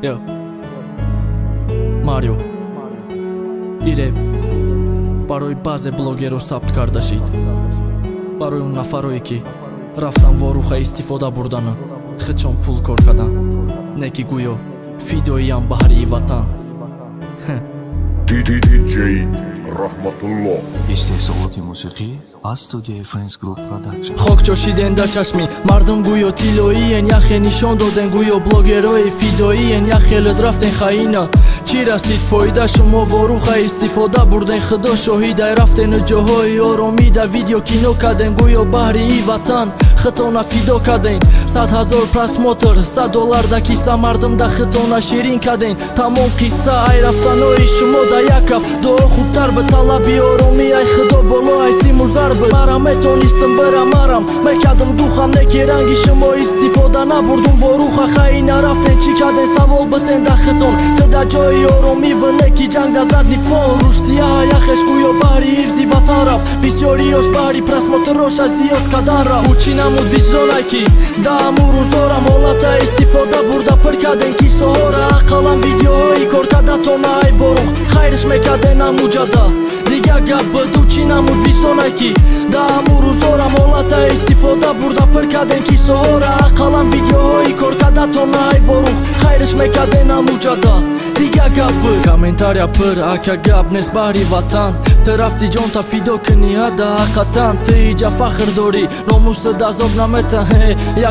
Yo. Марио. Иреб барои баъзе блогерро сабт карда шид. Барои он нафарое ки рафтан воруха истифода бурдану худшон пул кор кардан. Не ки гӯё фидоиям баҳри ватан. DJ Раҳматулло. Истеҳсолоти мусиқӣ аз студияи Friends Group Production. Хок ҷошиден дар чашми мардум гӯё тиллоиен, яхе нишон доден гӯё блогерои фидоиен, яхелет рафтен хаина. Чӣ расид фоида шумо воруха истифода бурден, худо шоҳидай рафтену ҷоҳои оромӣ да видео кино карден, гӯё баҳри и ватан хитона фидо карден. 100 000 просмотр, $100 да киса мардум да хитона ширин карден. Тамом қисса ай рафтанои шумо да як ҳафт дуо хубтар ба талаби оромӣ ай худо боло ай симу зарб. Мара метонистам бирамарам, мекардам духам, не ки ранги шумо истифода набурдум воруха хаина рафтен. Чӣ карден савол битен да хитон, ту да ҷои оромӣ ва не ки ҷанг да задни фон. Рушдия яхеш гӯё баҳри ҳифзи ватан рафт, бисёриёш баҳри просмотроша зиёд кардан рафт. Ӯ чӣ намуд виҷдонай ки да ҳамун рӯзорам ҳолата истифода бурда пир карден кисоҳора, ақаллан видеоҳои коркардатона ай ворух хайриш мекарден амуҷада. Дига гап буд, ӯ чӣ намуд виҷдонай ки да ҳамун рӯзорам ҳолата истифода бурда пир карден кисоҳора, ақаллан видеоҳои коркардатона ай ворух хайриш мекарден амуҷада. Дига гап буд, комментария пир ака гап нест баҳри ватан, ту рафти ҷонта фидо кунӣ ҳада ҳаққатан. Ту иҷа фахр дорӣ, номусат азоб намета,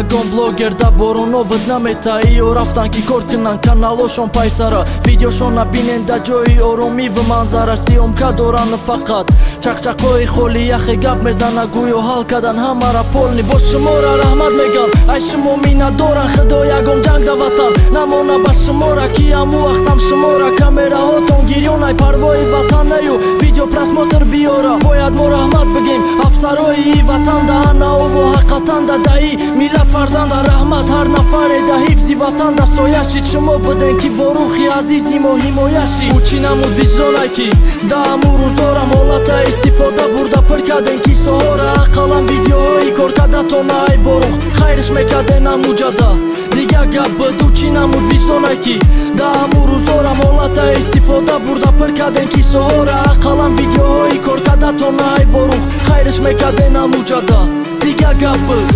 ягон блогер да бороноват намета. Иё рафтан ки кор кунан каналошон пайсара, видеошона бинен да ҷои оромӣ ва манзара. Съёмка доран фақат чақчақҳои холи, яхе гап мезана гӯё ҳал кардан ҳамара полни. Бо шумора раҳмат мегам, ай шумо миннатдоран, худо ягон ҷанг да ватан намона ба шумора, ки ҳаму вақтам шумора камераҳотон гирён ай парвои ватан наю видео просмотр биёра. Бояд мо раҳмат бигем афсарои ватан да анаову ҳаққатан да даи миллат фарзанда. Раҳмат ҳар нафаре да ҳифзи ватан да соя шид, шумо буден ки ворухи азизи мо ҳимоя шид. Ӯ чӣ намуд виҷдонай ки да ҳамун рӯзорам ҳолата истифода бурда пир карден кисоҳора, ақаллан видеоҳои коркардатона ай ворух хайриш мекарден амуҷада. Дига гап буд, ӯ чӣ намуд виҷдонай ки да ҳамун рӯзорам ҳолата истифода бурда пир карден кисоҳора, ақаллан видеоҳои коркардатона ай ворух хайриш мекарден амуҷада. Дига гап буд.